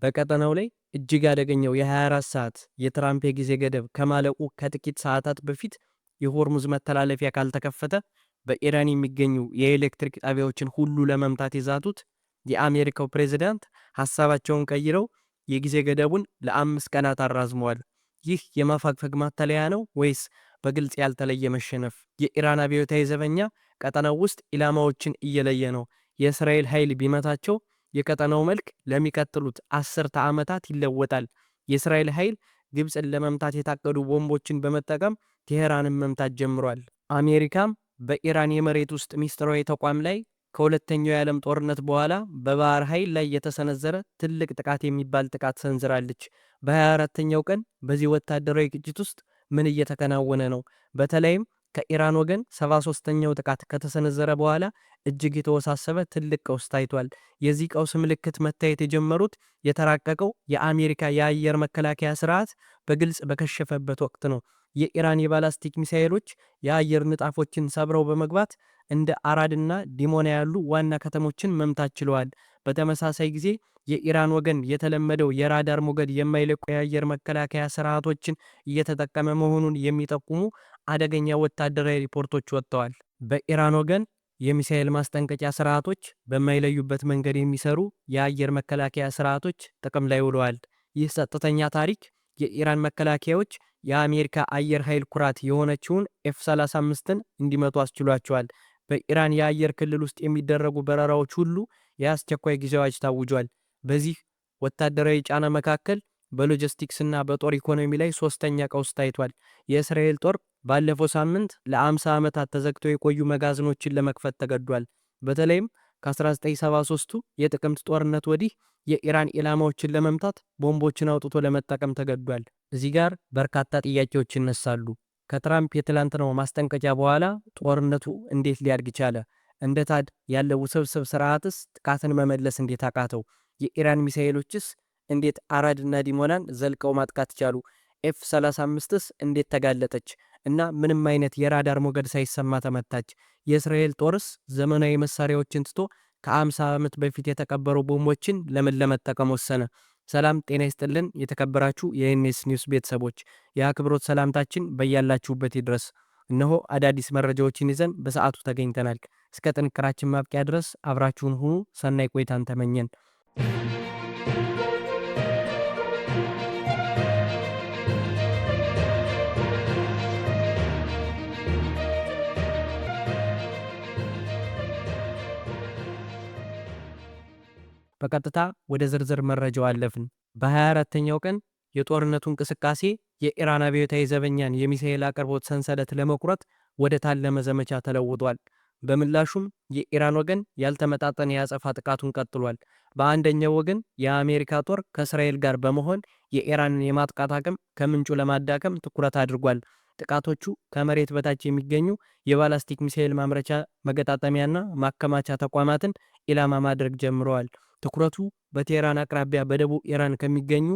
በቀጠናው ላይ እጅግ አደገኛው የ24 ሰዓት የትራምፕ የጊዜ ገደብ ከማለቁ ከጥቂት ሰዓታት በፊት የሆርሙዝ መተላለፊያ ካልተከፈተ በኢራን የሚገኙ የኤሌክትሪክ ጣቢያዎችን ሁሉ ለመምታት የዛቱት የአሜሪካው ፕሬዝዳንት ሀሳባቸውን ቀይረው የጊዜ ገደቡን ለ5 ቀናት አራዝመዋል። ይህ የማፈግፈግ ማታለያ ነው ወይስ በግልጽ ያልተለየ መሸነፍ? የኢራን አብዮታዊ ዘበኛ ቀጠናው ውስጥ ኢላማዎችን እየለየ ነው። የእስራኤል ኃይል ቢመታቸው የቀጠናው መልክ ለሚቀጥሉት አስርተ ዓመታት ይለወጣል። የእስራኤል ኃይል ግብፅን ለመምታት የታቀዱ ቦምቦችን በመጠቀም ቴሄራንን መምታት ጀምሯል። አሜሪካም በኢራን የመሬት ውስጥ ሚስጥራዊ ተቋም ላይ ከሁለተኛው የዓለም ጦርነት በኋላ በባህር ኃይል ላይ የተሰነዘረ ትልቅ ጥቃት የሚባል ጥቃት ሰንዝራለች። በ24ተኛው ቀን በዚህ ወታደራዊ ግጭት ውስጥ ምን እየተከናወነ ነው? በተለይም ከኢራን ወገን 73ኛው ጥቃት ከተሰነዘረ በኋላ እጅግ የተወሳሰበ ትልቅ ቀውስ ታይቷል። የዚህ ቀውስ ምልክት መታየት የጀመሩት የተራቀቀው የአሜሪካ የአየር መከላከያ ስርዓት በግልጽ በከሸፈበት ወቅት ነው። የኢራን የባላስቲክ ሚሳኤሎች የአየር ንጣፎችን ሰብረው በመግባት እንደ አራድና ዲሞና ያሉ ዋና ከተሞችን መምታት ችለዋል። በተመሳሳይ ጊዜ የኢራን ወገን የተለመደው የራዳር ሞገድ የማይለቁ የአየር መከላከያ ስርዓቶችን እየተጠቀመ መሆኑን የሚጠቁሙ አደገኛ ወታደራዊ ሪፖርቶች ወጥተዋል። በኢራን ወገን የሚሳኤል ማስጠንቀቂያ ስርዓቶች በማይለዩበት መንገድ የሚሰሩ የአየር መከላከያ ስርዓቶች ጥቅም ላይ ውለዋል። ይህ ጸጥተኛ ታሪክ የኢራን መከላከያዎች የአሜሪካ አየር ኃይል ኩራት የሆነችውን ኤፍ 35ን እንዲመቱ አስችሏቸዋል። በኢራን የአየር ክልል ውስጥ የሚደረጉ በረራዎች ሁሉ የአስቸኳይ ጊዜ አዋጅ ታውጇል። በዚህ ወታደራዊ ጫና መካከል በሎጂስቲክስና በጦር ኢኮኖሚ ላይ ሶስተኛ ቀውስ ታይቷል። የእስራኤል ጦር ባለፈው ሳምንት ለ50 ዓመታት ተዘግተው የቆዩ መጋዘኖችን ለመክፈት ተገዷል። በተለይም ከ1973ቱ የጥቅምት ጦርነት ወዲህ የኢራን ኢላማዎችን ለመምታት ቦምቦችን አውጥቶ ለመጠቀም ተገዷል። እዚህ ጋር በርካታ ጥያቄዎች ይነሳሉ። ከትራምፕ የትላንትናው ማስጠንቀቂያ በኋላ ጦርነቱ እንዴት ሊያድግ ቻለ? እንደ ታድ ያለ ውስብስብ ስርዓትስ ጥቃትን መመለስ እንዴት አቃተው? የኢራን ሚሳኤሎችስ እንዴት አራድና ዲሞናን ዘልቀው ማጥቃት ቻሉ? ኤፍ 35ስ እንዴት ተጋለጠች እና ምንም አይነት የራዳር ሞገድ ሳይሰማ ተመታች? የእስራኤል ጦርስ ዘመናዊ መሳሪያዎችን ትቶ ከ50 ዓመት በፊት የተቀበሩ ቦምቦችን ለምን ለመጠቀም ወሰነ? ሰላም ጤና ይስጥልን። የተከበራችሁ የኤንኤስ ኒውስ ቤተሰቦች፣ የአክብሮት ሰላምታችን በያላችሁበት ይድረስ። እነሆ አዳዲስ መረጃዎችን ይዘን በሰዓቱ ተገኝተናል። እስከ ጥንቅራችን ማብቂያ ድረስ አብራችሁን ሁኑ። ሰናይ ቆይታን ተመኘን። በቀጥታ ወደ ዝርዝር መረጃው አለፍን። በ24ተኛው ቀን የጦርነቱ እንቅስቃሴ የኢራን አብዮታዊ ዘበኛን የሚሳኤል አቅርቦት ሰንሰለት ለመቁረጥ ወደ ታለመ ዘመቻ ተለውጧል። በምላሹም የኢራን ወገን ያልተመጣጠነ የአጸፋ ጥቃቱን ቀጥሏል። በአንደኛው ወገን የአሜሪካ ጦር ከእስራኤል ጋር በመሆን የኢራንን የማጥቃት አቅም ከምንጩ ለማዳከም ትኩረት አድርጓል። ጥቃቶቹ ከመሬት በታች የሚገኙ የባላስቲክ ሚሳኤል ማምረቻ፣ መገጣጠሚያና ማከማቻ ተቋማትን ኢላማ ማድረግ ጀምረዋል። ትኩረቱ በቴህራን አቅራቢያ በደቡብ ኢራን ከሚገኙ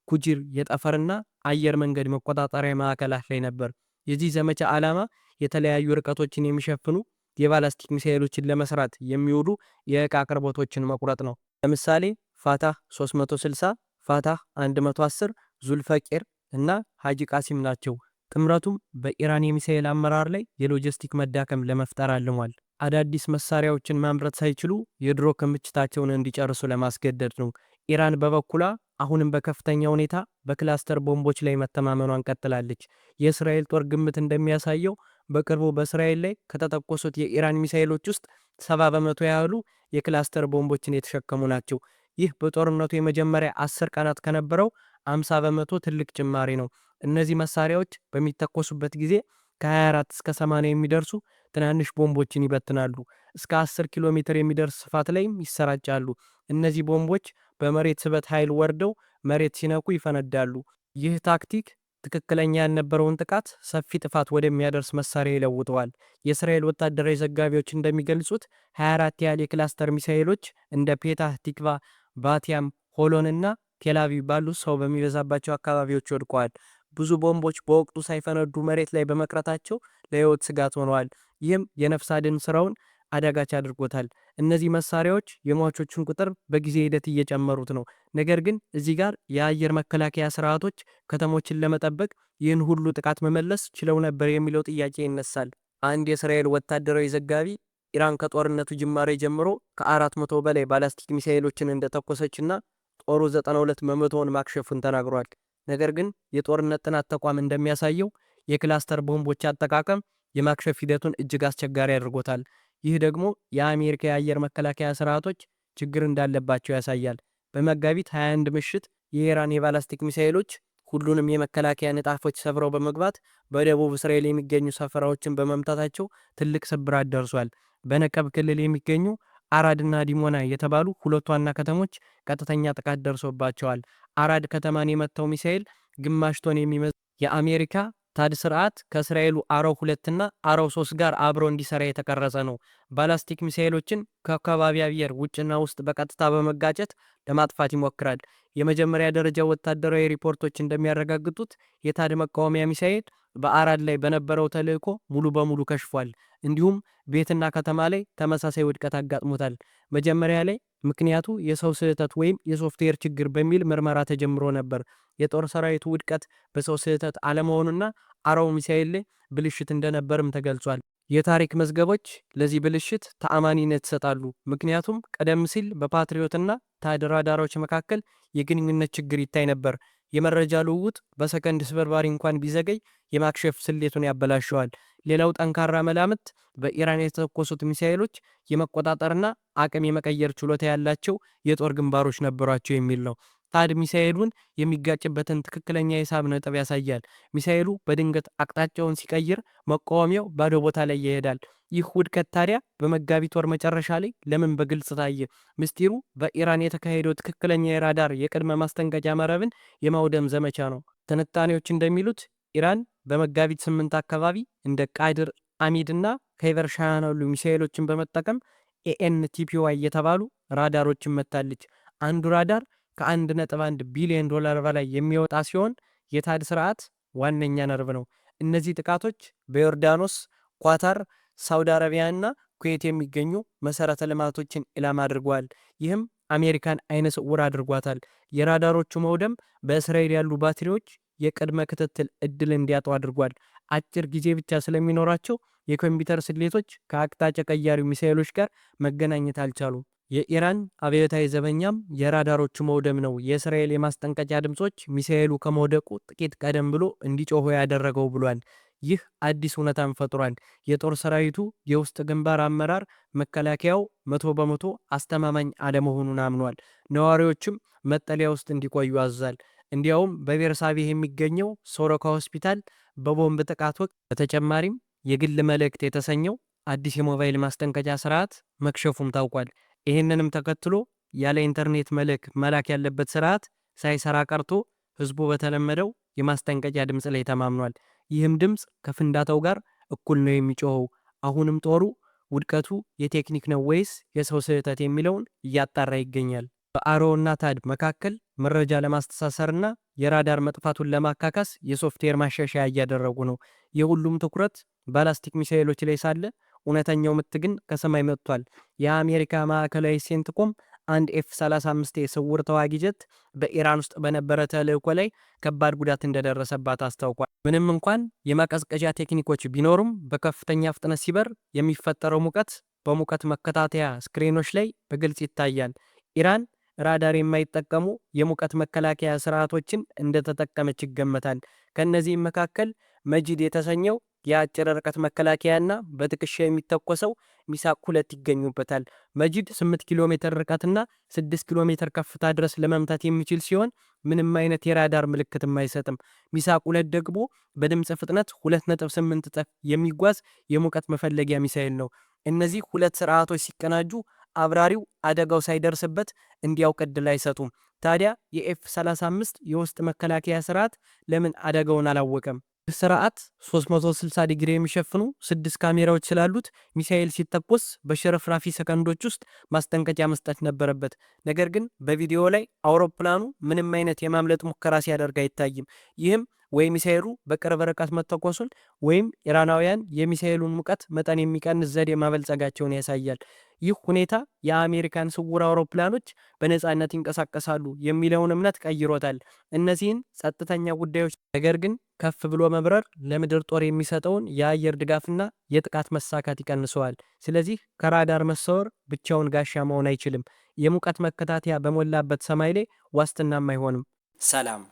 ኩጂር የጠፈርና አየር መንገድ መቆጣጠሪያ ማዕከላት ላይ ነበር። የዚህ ዘመቻ ዓላማ የተለያዩ ርቀቶችን የሚሸፍኑ የባላስቲክ ሚሳኤሎችን ለመስራት የሚውሉ የእቃ አቅርቦቶችን መቁረጥ ነው። ለምሳሌ ፋታህ 360፣ ፋታህ 110፣ ዙልፈቂር እና ሀጂ ቃሲም ናቸው። ጥምረቱም በኢራን የሚሳኤል አመራር ላይ የሎጂስቲክ መዳከም ለመፍጠር አልሟል። አዳዲስ መሳሪያዎችን ማምረት ሳይችሉ የድሮ ክምችታቸውን እንዲጨርሱ ለማስገደድ ነው። ኢራን በበኩሏ አሁንም በከፍተኛ ሁኔታ በክላስተር ቦምቦች ላይ መተማመኗን ቀጥላለች። የእስራኤል ጦር ግምት እንደሚያሳየው በቅርቡ በእስራኤል ላይ ከተተኮሱት የኢራን ሚሳኤሎች ውስጥ 70% ያህሉ የክላስተር ቦምቦችን የተሸከሙ ናቸው። ይህ በጦርነቱ የመጀመሪያ 10 ቀናት ከነበረው 50% ትልቅ ጭማሪ ነው። እነዚህ መሳሪያዎች በሚተኮሱበት ጊዜ ከ24 እስከ 80 የሚደርሱ ትናንሽ ቦምቦችን ይበትናሉ። እስከ 10 ኪሎ ሜትር የሚደርስ ስፋት ላይም ይሰራጫሉ። እነዚህ ቦምቦች በመሬት ስበት ኃይል ወርደው መሬት ሲነኩ ይፈነዳሉ። ይህ ታክቲክ ትክክለኛ ያልነበረውን ጥቃት ሰፊ ጥፋት ወደሚያደርስ መሳሪያ ይለውጠዋል። የእስራኤል ወታደራዊ ዘጋቢዎች እንደሚገልጹት 24 ያህል የክላስተር ሚሳኤሎች እንደ ፔታህ ቲክቫ፣ ባቲያም፣ ሆሎን እና ቴልአቪቭ ባሉ ሰው በሚበዛባቸው አካባቢዎች ወድቀዋል። ብዙ ቦምቦች በወቅቱ ሳይፈነዱ መሬት ላይ በመቅረታቸው ለሕይወት ስጋት ሆነዋል። ይህም የነፍስ አድን ስራውን አዳጋች አድርጎታል። እነዚህ መሳሪያዎች የሟቾችን ቁጥር በጊዜ ሂደት እየጨመሩት ነው። ነገር ግን እዚህ ጋር የአየር መከላከያ ስርዓቶች ከተሞችን ለመጠበቅ ይህን ሁሉ ጥቃት መመለስ ችለው ነበር የሚለው ጥያቄ ይነሳል። አንድ የእስራኤል ወታደራዊ ዘጋቢ ኢራን ከጦርነቱ ጅማሬ ጀምሮ ከ400 በላይ ባላስቲክ ሚሳኤሎችን እንደተኮሰችና ጦሩ 92%ውን ማክሸፉን ተናግሯል። ነገር ግን የጦርነት ጥናት ተቋም እንደሚያሳየው የክላስተር ቦምቦች አጠቃቀም የማክሸፍ ሂደቱን እጅግ አስቸጋሪ አድርጎታል። ይህ ደግሞ የአሜሪካ የአየር መከላከያ ስርዓቶች ችግር እንዳለባቸው ያሳያል። በመጋቢት 21 ምሽት የኢራን የባላስቲክ ሚሳኤሎች ሁሉንም የመከላከያ ንጣፎች ሰብረው በመግባት በደቡብ እስራኤል የሚገኙ ሰፈራዎችን በመምታታቸው ትልቅ ስብራት ደርሷል። በነቀብ ክልል የሚገኙ አራድና ዲሞና የተባሉ ሁለት ዋና ከተሞች ቀጥተኛ ጥቃት ደርሶባቸዋል። አራድ ከተማን የመታው ሚሳኤል ግማሽ ቶን የሚመዝ የአሜሪካ ታድ ስርዓት ከእስራኤሉ አሮው 2 እና አሮው 3 ጋር አብሮ እንዲሰራ የተቀረጸ ነው። ባላስቲክ ሚሳኤሎችን ከከባቢ አየር ውጭና ውስጥ በቀጥታ በመጋጨት ለማጥፋት ይሞክራል። የመጀመሪያ ደረጃ ወታደራዊ ሪፖርቶች እንደሚያረጋግጡት የታድ መቃወሚያ ሚሳኤል በአራድ ላይ በነበረው ተልዕኮ ሙሉ በሙሉ ከሽፏል። እንዲሁም ቤትና ከተማ ላይ ተመሳሳይ ውድቀት አጋጥሞታል። መጀመሪያ ላይ ምክንያቱ የሰው ስህተት ወይም የሶፍትዌር ችግር በሚል ምርመራ ተጀምሮ ነበር። የጦር ሰራዊቱ ውድቀት በሰው ስህተት አለመሆኑና አሮው ሚሳኤል ላይ ብልሽት እንደነበርም ተገልጿል። የታሪክ መዝገቦች ለዚህ ብልሽት ተአማኒነት ይሰጣሉ። ምክንያቱም ቀደም ሲል በፓትሪዮትና ታድ ራዳሮች መካከል የግንኙነት ችግር ይታይ ነበር። የመረጃ ልውውጥ በሰከንድ ስብርባሪ እንኳን ቢዘገይ የማክሸፍ ስሌቱን ያበላሸዋል። ሌላው ጠንካራ መላምት በኢራን የተተኮሱት ሚሳኤሎች የመቆጣጠርና አቅም የመቀየር ችሎታ ያላቸው የጦር ግንባሮች ነበሯቸው የሚል ነው። ታድ ሚሳኤሉን የሚጋጭበትን ትክክለኛ የሂሳብ ነጥብ ያሳያል። ሚሳኤሉ በድንገት አቅጣጫውን ሲቀይር መቃወሚያው ባዶ ቦታ ላይ ይሄዳል። ይህ ውድቀት ታዲያ በመጋቢት ወር መጨረሻ ላይ ለምን በግልጽ ታየ? ምስጢሩ በኢራን የተካሄደው ትክክለኛ የራዳር የቅድመ ማስጠንቀቂያ መረብን የማውደም ዘመቻ ነው። ትንታኔዎች እንደሚሉት ኢራን በመጋቢት 8 አካባቢ እንደ ቃድር አሚድ እና ከይበር ሻሃን ያሉ ሚሳኤሎችን በመጠቀም AN/TPY የተባሉ ራዳሮችን መታለች። አንዱ ራዳር ከ1.1 ቢሊዮን ዶላር በላይ የሚወጣ ሲሆን የታድ ስርዓት ዋነኛ ነርቭ ነው። እነዚህ ጥቃቶች በዮርዳኖስ፣ ኳታር፣ ሳውዲ አረቢያ እና ኩዌት የሚገኙ መሰረተ ልማቶችን ኢላማ አድርገዋል። ይህም አሜሪካን አይነ ስውር አድርጓታል። የራዳሮቹ መውደም በእስራኤል ያሉ ባትሪዎች የቅድመ ክትትል እድል እንዲያጡ አድርጓል። አጭር ጊዜ ብቻ ስለሚኖራቸው የኮምፒውተር ስሌቶች ከአቅጣጫ ቀያሪ ሚሳኤሎች ጋር መገናኘት አልቻሉም። የኢራን አብዮታዊ ዘበኛም የራዳሮቹ መውደም ነው የእስራኤል የማስጠንቀቂያ ድምጾች ሚሳኤሉ ከመውደቁ ጥቂት ቀደም ብሎ እንዲጮሁ ያደረገው ብሏል። ይህ አዲስ እውነታን ፈጥሯል። የጦር ሰራዊቱ የውስጥ ግንባር አመራር መከላከያው 100% አስተማማኝ አለመሆኑን አምኗል። ነዋሪዎችም መጠለያ ውስጥ እንዲቆዩ አዟል። እንዲያውም በቤርሳቤህ የሚገኘው ሶሮካ ሆስፒታል በቦምብ ጥቃት ወቅት በተጨማሪም የግል መልእክት የተሰኘው አዲስ የሞባይል ማስጠንቀቂያ ስርዓት መክሸፉም ታውቋል። ይህንንም ተከትሎ ያለ ኢንተርኔት መልእክት መላክ ያለበት ስርዓት ሳይሰራ ቀርቶ ህዝቡ በተለመደው የማስጠንቀቂያ ድምፅ ላይ ተማምኗል። ይህም ድምፅ ከፍንዳታው ጋር እኩል ነው የሚጮኸው። አሁንም ጦሩ ውድቀቱ የቴክኒክ ነው ወይስ የሰው ስህተት የሚለውን እያጣራ ይገኛል። በአሮ እና ታድ መካከል መረጃ ለማስተሳሰርና የራዳር መጥፋቱን ለማካካስ የሶፍትዌር ማሻሻያ እያደረጉ ነው። የሁሉም ትኩረት ባላስቲክ ሚሳኤሎች ላይ ሳለ እውነተኛው ምት ግን ከሰማይ መጥቷል። የአሜሪካ ማዕከላዊ ሴንትኮም አንድ ኤፍ 35 የስውር ተዋጊ ጀት በኢራን ውስጥ በነበረ ተልዕኮ ላይ ከባድ ጉዳት እንደደረሰባት አስታውቋል። ምንም እንኳን የማቀዝቀዣ ቴክኒኮች ቢኖሩም በከፍተኛ ፍጥነት ሲበር የሚፈጠረው ሙቀት በሙቀት መከታተያ ስክሪኖች ላይ በግልጽ ይታያል። ኢራን ራዳር የማይጠቀሙ የሙቀት መከላከያ ስርዓቶችን እንደተጠቀመች ይገመታል። ከእነዚህም መካከል መጂድ የተሰኘው የአጭር ርቀት መከላከያና በትከሻ የሚተኮሰው ሚሳቅ 2 ይገኙበታል። መጂድ 8 ኪሎ ሜትር ርቀትና 6 ኪሎ ሜትር ከፍታ ድረስ ለመምታት የሚችል ሲሆን ምንም አይነት የራዳር ምልክትም አይሰጥም። ሚሳቅ 2 ደግሞ በድምፅ ፍጥነት 2.8 እጥፍ የሚጓዝ የሙቀት መፈለጊያ ሚሳኤል ነው። እነዚህ ሁለት ስርዓቶች ሲቀናጁ አብራሪው አደጋው ሳይደርስበት እንዲያውቅ ዕድል አይሰጡም። ታዲያ የኤፍ 35 የውስጥ መከላከያ ስርዓት ለምን አደጋውን አላወቀም? ይህ ስርዓት 360 ዲግሪ የሚሸፍኑ ስድስት ካሜራዎች ስላሉት ሚሳኤል ሲተኮስ በሽርፍራፊ ሰከንዶች ውስጥ ማስጠንቀቂያ መስጠት ነበረበት። ነገር ግን በቪዲዮ ላይ አውሮፕላኑ ምንም አይነት የማምለጥ ሙከራ ሲያደርግ አይታይም። ይህም ወይ ሚሳኤሉ በቅርብ ርቀት መተኮሱን ወይም ኢራናውያን የሚሳኤሉን ሙቀት መጠን የሚቀንስ ዘዴ ማበልጸጋቸውን ያሳያል። ይህ ሁኔታ የአሜሪካን ስውር አውሮፕላኖች በነጻነት ይንቀሳቀሳሉ የሚለውን እምነት ቀይሮታል። እነዚህን ጸጥተኛ ጉዳዮች ነገር ግን ከፍ ብሎ መብረር ለምድር ጦር የሚሰጠውን የአየር ድጋፍና የጥቃት መሳካት ይቀንሰዋል። ስለዚህ ከራዳር መሰወር ብቻውን ጋሻ መሆን አይችልም። የሙቀት መከታተያ በሞላበት ሰማይ ላይ ዋስትናም አይሆንም። ሰላም።